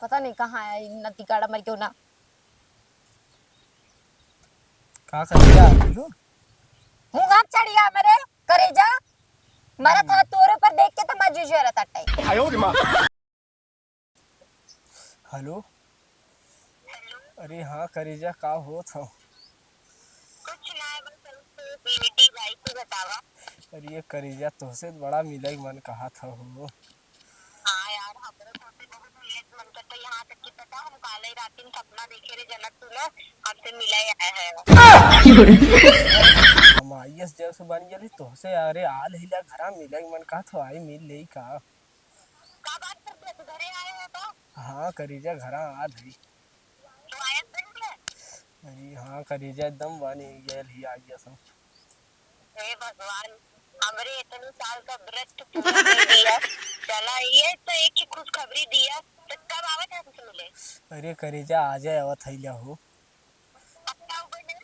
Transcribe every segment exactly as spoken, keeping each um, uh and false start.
पता नहीं कहाँ है, नती गाड़ा मर गयो ना। का करिया बोलू? मुँह हाथ चढ़िया मेरे करेजा, मरत है तोरे पर देख के तो मैं जुझे रहता टाइम। हेलो। अरे हाँ करेजा, का होत हौ? कुछ ना, बस हमसे बेटी भाई को बतावा। अरे ये करेजा, तोहसे बड़ा मिले के मन कहत हौ। हाँ यार, हमरो तोहसे बहुत मिले के मन करता। यहाँ तक कि पता, हम काले रात में सपना देखे रे जनक, तू ना हमसे मिले आए है। हम आईएएस जब से बन गेली तोहसे, अरे आल हिला घरा मिले के मन कहत हौ, आई मिल लेई का? का बात करते, तू घरे आए हो तो? हाँ करेजा, घरा आल है। तू आयस बन गया? अरे हाँ करेजा, एकदम बनी गयल ही आईएएस हम। हे भगवान, हमरे इतने साल का व्रत पूरा कर दिया। चला, ये तो एक ही खुशखबरी दिया। तो कब आवत है हमसे मिले? अरे करेजा, आ जाए, आवत है लिया हो। पक्का हो गइल?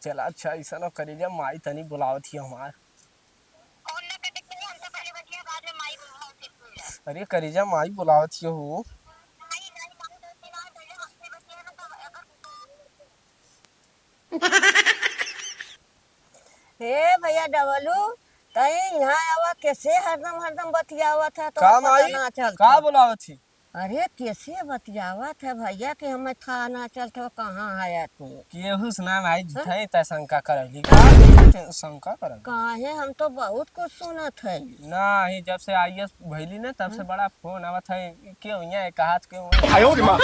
चला अच्छा, ऐसा ना करेजा, माई तनी बुलावत ही हमार। फोन ना कटे के, हमसे पहले बतिया, बाद में माई बुलाओ, फिर तू जा। अरे करेजा, माई बुलावत ही हो। माई, माई, माई, दो तीन और पहले हमसे बतिया ना, तब अगर हे भैया डबलू, तई यहाँ आवा, कैसे हरदम हरदम बतियावत है, तो का पता माई? ना चलता। का बुलावत ही? अरे कैसे बतियावत है भैया कि हमें था ना चलत हो, कहाँ है तू? केहू से ना माई, हाँ? झूठे ही तय शंका करैली। का झूठे शंका करैली? काहे, हम तो बहुत कुछ सुनत है। ना ही, जब से आईएएस भैली ना, तब से हाँ? बड़ा फोन आवत है, क्यों यहाँ एक हाथ क्यों? आयो रे माँ।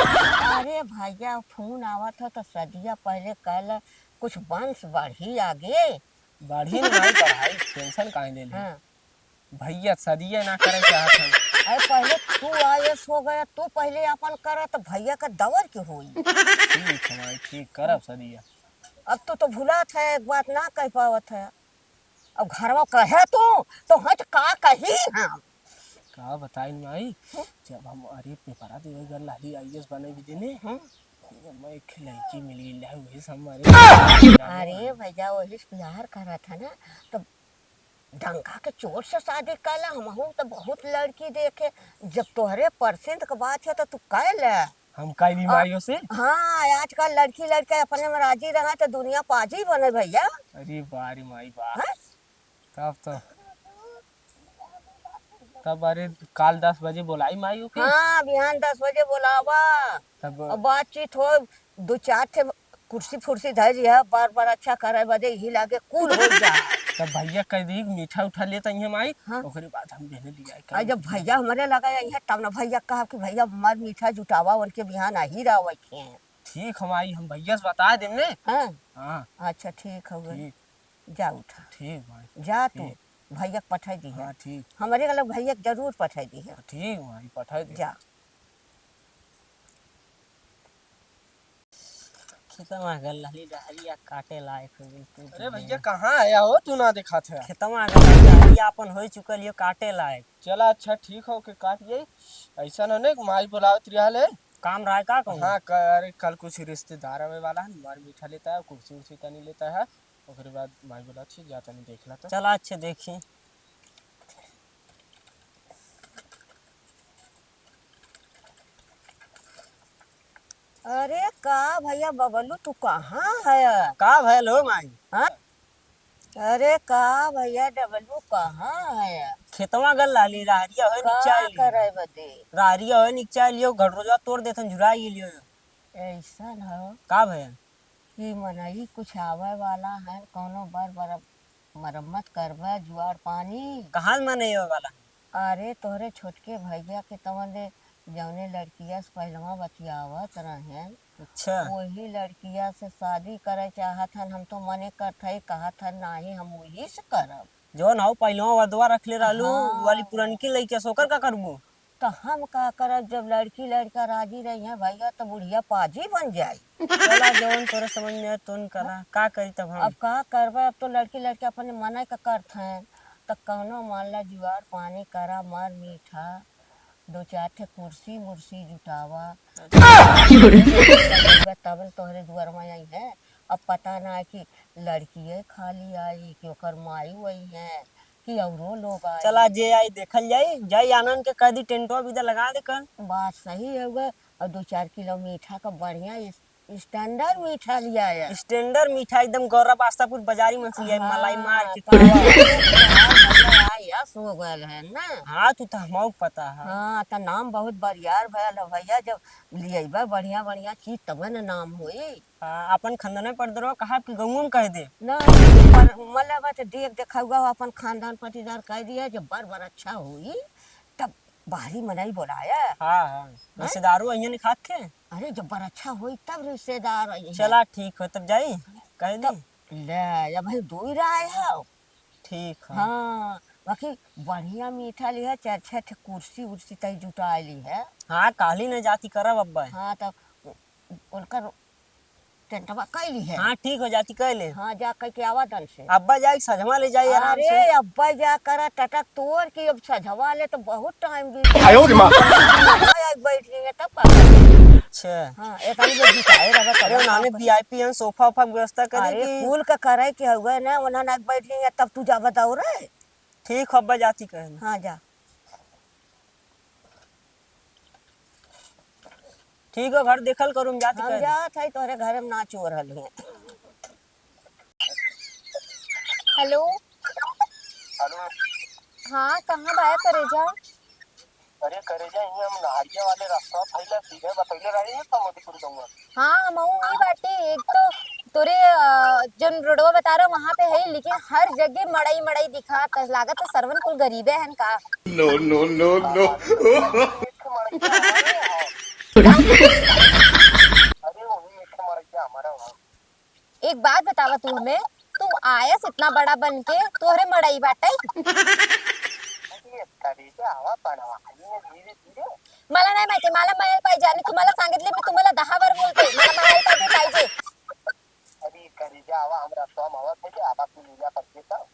अरे भैया, फोन आवत है तो सदिया पहले कल कुछ वंश बढ़ी आगे। बढ़ी ना भाई पढ़ाई, टेंशन काहे ले ले? हाँ। भैया सदिया ना करे चाहत हन। अरे पहले तू आईएएस हो गया, तू पहले अपन करा तो भैया का दवर के होई। ठीक है भाई, ठीक करब सदिया। अब तू तो भुलात है, एक बात ना कह पावत है। अब घरवा कहे तू, तो हट का कही हम? का बताई माई, हम्म? जब हम अरे पेपरा देवे गल रहली आईएएस बने भी देने, हम्म? मैं एक लड़की मिल गई है, वही से हमारे अरे भैया, वही से प्यार करा था ना, तो डंका के चोट से शादी कर ला। हमहू तो बहुत लड़की देखे, जब तोहरे पसंद के बात है तो तू कह ले। हम कह ली आ, माइयों से। हाँ, आजकल लड़की लड़का अपने में राजी रहा तो दुनिया पाजी बने भैया। अरे वाह रे माई वाह। हाँ? तब तो, तब अरे काल दस बजे बोलाई माई ओके। हाँ, बिहान दस बजे बोलावा। तब और बातचीत हो, दो चार ठे कुर्सी फुर्सी धर लिया, बार बार अच्छा करे बदे यही लागे कुल हो जा। तब भैया कह दी मीठा उठा लेता ही माई, हाँ। ओकरे बाद हम देने लिया आ जब भैया हमारे लगा यही है, तब ना भैया कहा कि भैया मर मीठा जुटावा, उनके बिहान आ ही रहा वही। ठीक हम आई, हम भैया से बता देम ने। हाँ। हाँ। अच्छा ठीक हो गए। ठीक। जा उठा। ठीक भाई। जा तू। ठीक। भैया के पठाई दी है। हाँ, ठीक। हमरे गलत भैया के जरूर पठाई दी है। ठीक भाई, पठाई दी। जा। खेतवा गल रहली डहरिया काटे लायक हो गइल तू अरे दुनिया। भैया, कहाँ आया हो, तू ना देखात है? खेतवा गल रहली डहरिया अपन हो चुकल यो काटे लायक। चला अच्छा ठीक हो के काट गई। ऐसा ना ने माई बुलावत रिया ले। काम रहा है का कहूँ? हाँ, क-, अरे कल कुछ रिश्तेदार आवे वाला है, मार मीठा लेता है, कुर्सी उर्सी तनी लेता है। ओकरे बाद माई बोला, "अच्छी जा तनी देख ला तो।" चला, अच्छे देखी। अरे का भैया बबलू, तू कहाँ है? का भयल हो माई? हाँ? अरे का भैया डबलू, कहाँ है? खेतवा गल लाली, रहरिया होय का निकचा लियो। करे बदे? रहरिया होय निकचा लियो, घड़रोजवा तोड़ देथन, झुरा ही लियो। ऐसन हो? का भयल? कि मनई कुछ आवे वाला है, कौनो बर बर मरम्मत करबे, जुआड़ पानी। कहाँ मनई आवे वाला है? अरे तोहरे छोटके भैया के तवन दे, जौने लड़किया से पहिलवा बतियावत रहेन, अच्छा। वही लड़किया से शादी करे चाहत हन। हम तो मने करत हई, कहत हन, "नाही, हम वही से करब।" जौन हऊ पहिलवा वदवा रखले रहलू, हाँ। उ वाली पुरनकी लइकिया से, ओकर का करबू? तो हम का करब, जब लड़की लड़का राजी रही हैं भैया, तो बुढ़िया पाजी बन जाई। चला, जौन तोरे समझ में आए, तौन करा। का करी तब हम? अब का करबे, अब तो लड़की लड़का अपने मने का करत हैं। तो कौनो मान ला जुआड़ पानी करा, मार मीठा, दो चार ठे कुर्सी मुर्सी जुटावा। अच्छा। तब तोहरे दुआर में आई है। अब पता ना है कि लड़किए खाली आई कि ओकर माई वही है, कि औरो लोग आए। चला, जे आई देखल जाई, जाई आनंद के कह दी टेंटवा बिदा लगा दे कल। बात सही है वे, और दो चार किलो मीठा का बढ़िया इस-, standard मीठा लिया है। Standard मीठा एकदम गौरा बास्तापुर बाजारी मन से लिया है, हाँ, मलाई मार के। तो आवा, हाँ, हाँ, हाँ, यस हो गल है ना। हाँ, तू तो हमऊ पता है। हाँ, तो नाम बहुत बरियार भयल है भैया, जब लियबा बढ़िया बढ़िया चीज तबे न नाम होई। हाँ, अपन खानदान में पड़ दरो, कहा कि गौवा में कह दे। ना, पर मले बा तो देख देखौगा, अपन खानदान पटीदार कह दिया, जब बर बर अच्छा होई, तब बाहरी मनई बोलाया। हाँ, हाँ। हैं? रिश्तेदारों अइहन खात के। अरे, जब बर अच्छा होई, तब रिश्तेदार अइहन। चला, ठीक हो, तब जाई, कह दी। तब ले, अब भाई दो ही रहा है। ठीक है। हाँ, बाकी बढ़िया मीठा ली है, चार छह ठे कुर्सी उर्सी तई जुटा ली है। हाँ, काली न जाती करब अब्बा। हाँ, तो उनकर टेंटवा कइली है। हाँ, ठीक हो जाती, कह ले। हाँ, जा कह के आवा दन से। अब्बा जाए, सजवा ले जाए आराम से। अरे, अब्बा जा करा टटक तोर की, अब सजवा ले तो बहुत टाइम बीत गया। आयो रे माँ। अब्बा आके बैठ गई है, तब का करी? अच्छा। हाँ, एक आदमी जो बिताए रहा, अरे, तब उन्होंने का करी? VIP एन सोफा ओफा के व्यवस्था करे अरे, की? कुल का करे के हुए ना, उन्होंने आके बैठ गई है, तब तू जा बताओ रे। ठीक हो, अब्बा जाती कह ले। हाँ, जा। ठीक हो, घर देखल करूँ, हम जात हम कह दे। जात है, तोहरे घर में ना चोर हल है। हेलो। हेलो। हाँ, कहाँ बाया करेजा? अरे करेजा, इहाँ हम नहरिया वाले रास्ता फैला सीधे बतैले रही है, कमोदीपुर गौवा। हाँ, हमहू ई बाटी, एक तो तोरे, अ, जोन रोडवा बता रहा, वहाँ पे है, लेकिन हर जगह मड़ई, मड़ई दिखात, लागत है सरवन कुल गरीबे हन का। No, no, no, no। अरे, वही मीठे मड़ई हमारा वहाँ। एक बात बतावा तू हमें, तू आयस इतना बड़ा बन के, तोहरे मड़ई बाटे? अरे, करेजा, आवा बनवा, धीरे, धीरे। मला नाही माहिती, मला मयाला पाहिजे आणि तुम्हाला सांगितले मी तुम्हाला दहा वार बोलते, मला मयाला पाहिजे, पाहिजे। अरे करेजा, आवा हमरा स्वाम आवा, कैसे आवा तू लीला करके का?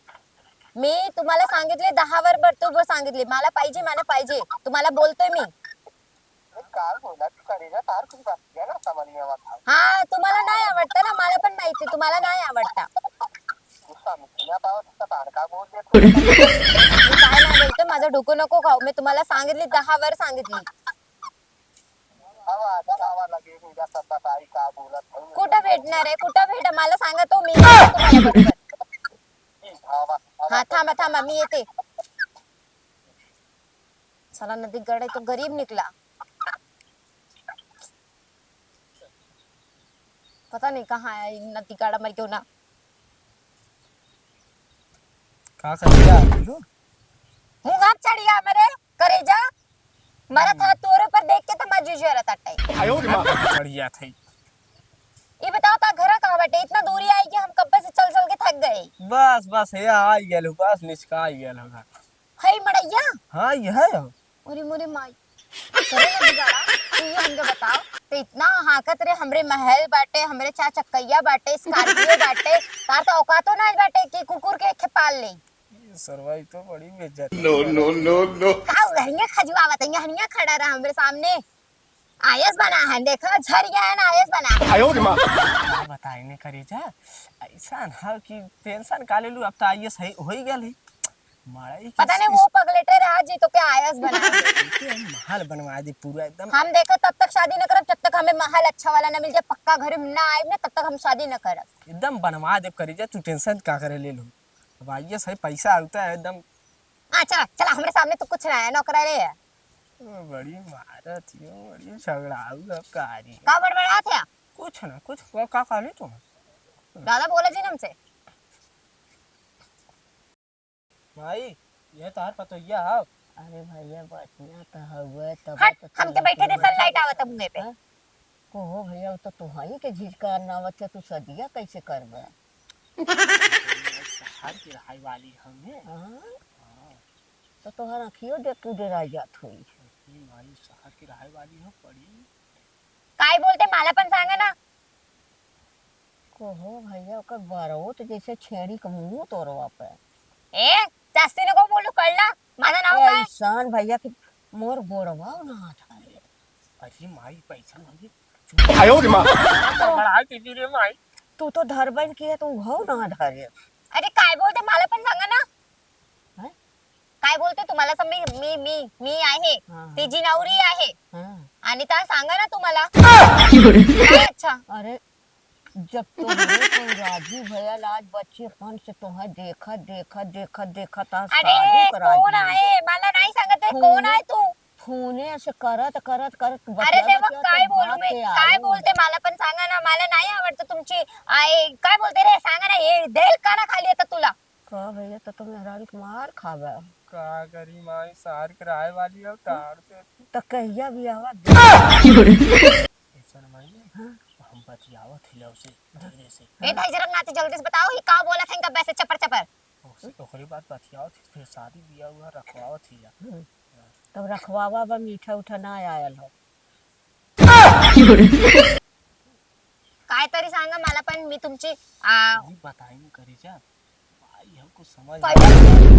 मी तुम्हाला सांगितले दहा वार, बर तू सांगितले, मला पाहिजे, मला पाहिजे, तुम्हाला बोलतोय मी। मी काय बोला तू करेजा, तार कुछ बात किया ना समझ में आवा था। हा, तुम्हाला नाही आवडतं ना, मला पण माहिती तुम्हाला नाही आवडता. गुस्सा में ना पावा, तो तार का बोल दे तू? मी काय नाही बोलते, माझं डोकं नको खाऊ. मी तुम्हाला सांगितली, दहा वार सांगितली. आवा, आवा लगे, मी जास्त बताई का बोलत नाही. कुठं भेटणार आहे? कुठं भेट? मला सांगा तो, मी येते तुम्हाला बरोबर. हा, थांबा, थांबा, मी येते. साला नदीगाडा तो गरीब निकला. पता नहीं कहाँ है नदीगाडा, मर गयो ना. का कर दिया बोलू? मुँह आप चढ़िया मेरे करेजा. मरत हम्म। हाथ तोरे पर देख के तो मर जुझे रहता टाइम. आयो रे माँ. बढ़िया था. ये बताओ, ता घर कहाँ बटे? इतना दूरी आई कि हम कब्बे से चल चल के थक गए. बस, बस, ये आ ही गेल हो, बस निचका ही गेल हो घर. हई मड़ैया? हाँ, ये है। अरे मोरे माई। करे ना बिगाड़ा, तू ये हमके बताओ, तो इतना हाकत रे, हमरे महल बाटे, हमरे चार चक्कैया बाटे, Scorpio बाटे, तार तो औकातो ना बाटे कि कुकुर के खेपाल ले। ये सरवा, ई तो बड़ी बेइज्जती। No, no, no, no। का हनिया खजुआवत है, हनिया खड़ा रहा हमरे सामने। आयस बना है, देखो, झरिया है ना, आयस बना है। आयो रे माँ। का बताई ने करेजा, ऐसा ना कि tension का ले लू, अब तो आयस है, हो ही गल है। मड़ई के पता नहीं, इस-, वो पगलेटे रहा जी, तो क्या आयस बना है? इनके हम महल बनवा दे पूरा एकदम। हम देखो तब तक शादी न करब, जब तक हमें महल अच्छा वाला न मिल जाए, पक्का घर में ना आए ना, तब तक हम शादी न करब। एकदम बनवा दे करेजा, तू tension का करे ले लू। अब आयस है, पैसा आवता है एकदम। हाँ, चला, चला, हमरे सामने तो कुछ ना है, नौकरा रे है। ओ, बड़ी मारत हियो, बड़ी झगड़ाऊ अब का रही है। का बड़बड़ात है? कुछ ना, कुछ, का, का कहली तू? ज्यादा बोले जी हमसे। भाई, ये तोहार पतोहिया हव। अरे भैया, बढ़िया तो हउए, तब हट, तो हमके बैठे दे, sunlight आवत है मुँहे पे। हाँ? ओहो भैया, वो तो तुहाई के झिझकार ना आवत है, तू सदिया कैसे करबे? शहर के रहे वाली हमें। हाँ? हाँ। तो तोहर आँखियो देख के डेराई जात होई। अरे माई, शहर के रहे वाली हो पड़ी। काय बोलते, मला पण सांगा ना। कोहो भैया, ओकर बरवो तो जैसे छेड़ी के मुंह तोरवा पे। ए, जास्ती नको बोलू, कळला? माझं नाव काय? ऐसान भैया की मोर गोड़वा ना धरे। अरे माई, पैसा मांगे। आयो रे माँ। बढ़ा के दी रे माई। तू तो धरबन की है, तू घाव ना धरे। अरे काय बोलते, मला पण सांगा ना। हैं? काय बोलते तुम्हाला असं मी मी मी मी आहे. हा, हा. ती जी नवरी आहे. हा. आणि त्या सांगा ना तुम्हाला. काय अच्छा? अरे, जब तोहरे कोई राजी भयल, आज बच्चेपन से तोहे देखत देखत देखत देखत आज अरे, शादी करा कोण दिए. आहे मला नाही सांगत आहे कोण फोने आहे तू? फोने से करत करत करत अरे बतिया देवा, बतिया काय तो बोलू भाग मी? के काय आऊ. बोलते मला पण सांगा ना. मला नाही आवडत तुमची. आय काय बोलते रे? सांगा ना. हे देईल का ना खाली आता तुला? का भैया, तो तुम मेहरारू के मार खाबा. का करी माई, सार के राय वाली हो तार से. तो कहिया भी आवा. ऐसा ना माई, हाँ? हम बतियावत ही लव से धीरे से. ए भाई, जरा नाती जल्दी से बताओ, ही का बोला था इनका वैसे चपर चपर? ओसे ओकरी बात बतियावत ही, फिर शादी बियाह हुआ रखवावत ही जा. हम्म. तब रखवावा बा, मीठा उठा ना आयल हो. काय तरी सांगा मला, पण मी तुमची, आ, मी बताई ना करेजा, भाई हमको समझ पहिले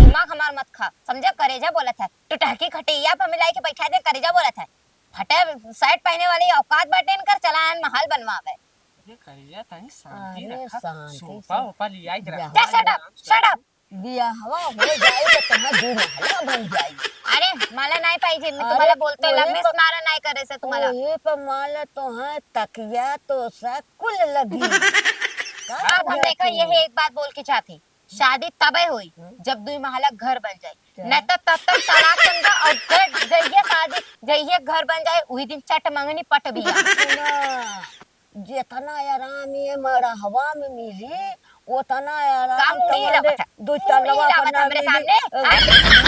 दिमाग हमार मत खा, समझा? करेजा बोलत है, टुटहकी खटिया पर मिलाई के बैठा दे, करेजा बोलत है. फटे शर्ट पहने वाली औकात बाटे इनकर, चलान महल बनवावे. अरे करेजा, तनी शांति अरे रखा, शांति सोफा से ओफा लियाई के रखा. जा, shut up, shut up. बियाहवा हो जाई तो तुम्हार दू महला बन जाई. अरे, मला नाही पाहिजे, मी अरे, तुम्हाला बोलते, वही लम्बे प-, मारा नाही करे से तुम्हाला. वही पे माला तो है, तकिया तो सा कुल लगी. का अब हम बोला देखा, तू? यही एक बात बोल के चाहती, शादी तबे होई, हम्म। जब दुई महला घर बन जाई, क्या? नहीं तो तब तक तलाक समझा और घर जइया शादी, जइया घर बन जाए, वही दिन चट मंगनी पट बिया. सुना, जितना आराम ये मड़हवा में मिली, उतना आराम का मुड़ी तोहरे हिलावत है? दू मुड़ी तलवा पर हिलावत ना हमरे मिली. सामने? अ, हाँ?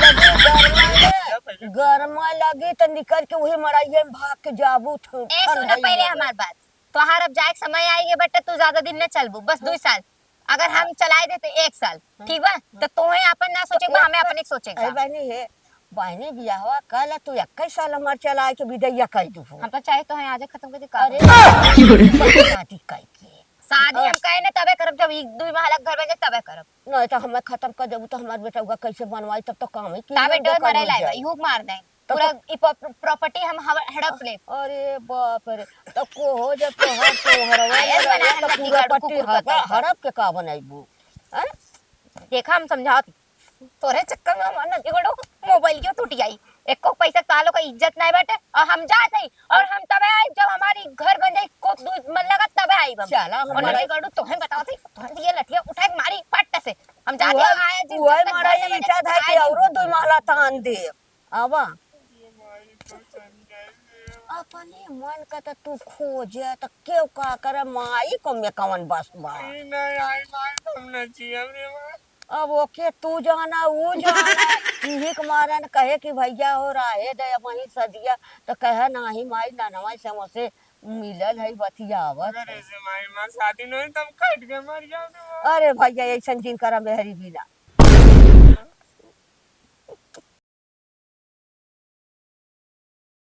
लगी गरमा में, गरमा लगी तो निकल के वही मड़ाइये में भाग के जाबू, ठ-, ए, सुना ठंडई पहले में. हमार बात, तोहार अब जाए के समय आई है, बेटा, तू ज्यादा दिन न चलबू, बस दुई साल. अगर हम चलाए देते एक साल, हाँ। ठीक बा? हाँ। तो तोहे आपन ना सोचे के बा, हमें आपन एक सोचे के अरे बा. बहनी, हे, बहनी, बियाहवा कर ले, तू इक्कीस साल हमार चलाए के बिदैया कर दू. हम तो चाहे तोहे आजे खत्म कर दे, का अरे, बा? शादी कर के. शादी हम कहे ना तबे करब, जब ई दुई महला घर बन जाए तबे करब. नहीं तो हमें खत्म कर देबू तो हमार बेटा उगा कैसे बनवाई, तब तो काम ही की ता हम बेटा बेकार मरे हो लाए बा, जाए. इहू के मार दे. तो पूरा प- ई प-, property हम हव-, हड़प लेब. अरे बाप रे, तो को हो जब तोहर, तोहरवा आयस में बना रहे हम तो नदी पूरा गड़ू पट्टी कुकुर हड़प, कतई का। हड़प के का बनैबू? हैं? देखा, हम समझावत ही। तोरे चक्कर में हमार नदी गड़ू मोबाइल के टूट जाई। एको पैसा तालो का इज्जत नहीं बाटे और हम जात हई और हम तबे आई जब हमारी घर बन जाई, को दू मन लगा तबे आई हम। चला, और हमारा नदी गड़ू तोहे बतावत ही, तोहे ये लठिया उठा के मारी पट्ट से। हम जात हई, वह, आए जिन वह जब तक मारा घर ये में ईटा था कि आई। औरो दो महला तान दे। आवा। ये माई तो चली गई रे। अपने मन का तो तू खोजे, तो क्यों का करे, माई को में कवन बस बा? ई नहीं आई माई, तो हम न जियब रे माई। अब ओके तू जाना, ऊ जाना, इही के मारन कहे कि भैया हो राहे दे, अब वहीं सदिया, तो कहे नाही माई, ननवा से हमसे मिलल है, बतियावत अगर है। ऐसे माई माँ शादी नहीं, तो हम कट के मर जाओ रे माई। अरे भैया, ऐसन जिन करा मेहरी बिना।